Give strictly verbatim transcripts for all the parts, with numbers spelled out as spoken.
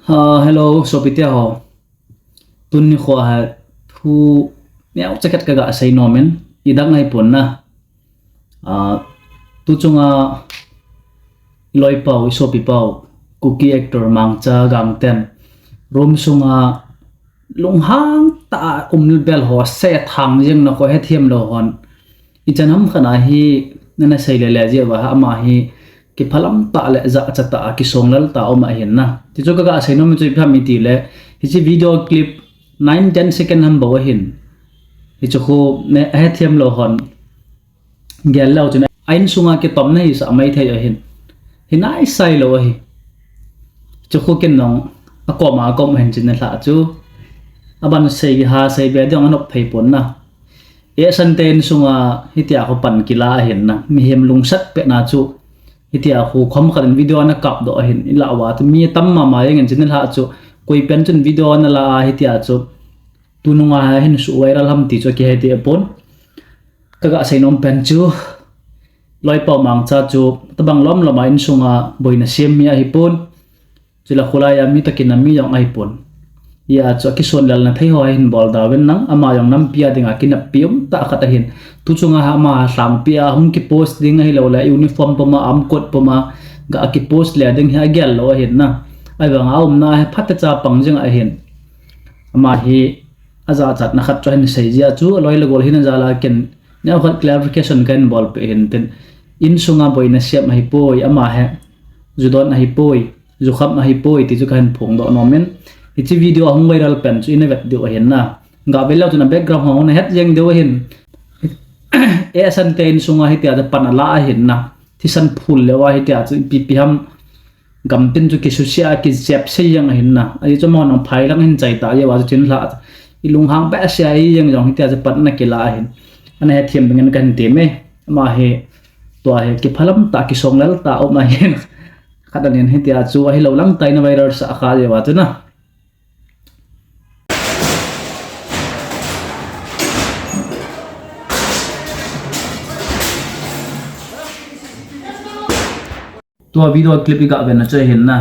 Ah, hello, sopite ho. Tuni nikho hi thu neocha khat kaga sei nom in, idang ahipon na. Ah, tu chunga iloipau, isopipau, Kuki actor Mangcha Gangte in room sunga lunghang tah a um bel ho, sethang jeng na kho hethem lou hon. Ichan ham khat a hi nana sei le le jeh uva ama hi kiphalam tah le jachat tah a kisonglel tah a um ahin na. Tichu kaga sei nom chu ipi ham itile, hiche video clip nine ten second ham bou ahin. Hichu khu ne hethem lou hon gel leu chun a insunga kitomna hisah maithei ahin. Hinai sai lou ahi. Chu khu ken jong akoma akom ahin chun nilhah chu. Aban sei ha sei be ding anop phei pon na. Esante insunga hitia khu pan kila ahin na. Mihem lungsat pet na chu. Hitia khu khom khat in video ana kapdoh ahin. Ilah uva chu mi tam mama jeng in chun nilhah chu. Koi pen chun video ana la a hitia chu. Tunung a hin su viral ham ti chu kihe ti pon. Kaga sei nom pen chu. Loipau Mangcha chu tabang lom lom a insunga boina sem mi ahipon. Chule khulai a mi toh kinam mi jong ahipon. Hijeh chun akisonlelna thei ho ahin bol da uvin lang ama jong nampi a dinga kineppi um tah khat ahin. Tu chunga ama lhangpi a hung kipost ding ahilou le uniform puma, army coat puma ga kipost le ding hi agel lou ahin na. Ahivanga aumna hi phatecha pang jing ahin. Ama hi ajachatna khat chu ahin sei jeh a chu aloi le gol hina jal a ken neokhat clarification kahin bolpeh hin tin. Insunga boina sem ahipoi, ama hi ju don ahipoi, ju kham ahipoi ti chu kahin phongdoh nom in. Hiche video ahung viral pen chu ina vet diu ahin na. Ga vet leu chun a background ho nahet jeng diu ahin. Esante insunga hitia chu pan ala ahin na. Thisan phul leu a hitia chu ipi ipi ham. Gamtin chu kisuse a kichepse jeng ahin na. Ajeh chu amahon phai lang ahin chai ta jeh uva chu chun lha. Ilunghang behseh a jeng jong hitia chu pan ana kila ahin. Ana hethem ding in kahin ti me. Ama hi tua hi kiphalam tah kisonglel tah a um ahin. Khat anin hitia chu ahilou lang tah in a viral sah kha jeh uva chu na. Tua video clip iga vetna chu ahin na.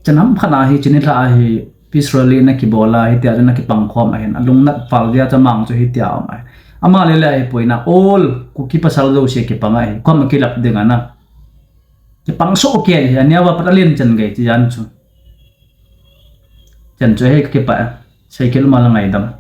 Chan ham khat a hi chun nilhah a hi peace rally na kibol a hitia chu na kipang khom ahin. Alungnat val dia chu amang chu hitia um ahi. Ama le le ahipoi na all Kuki pasal jouse kipang ahi. Khom kilap ding a na. Kipang soh kei ahi. Aneo a pat alen chan gei ti jan chu. Chan chu hi kakipah e. Sei kit lou ma la ngaidam.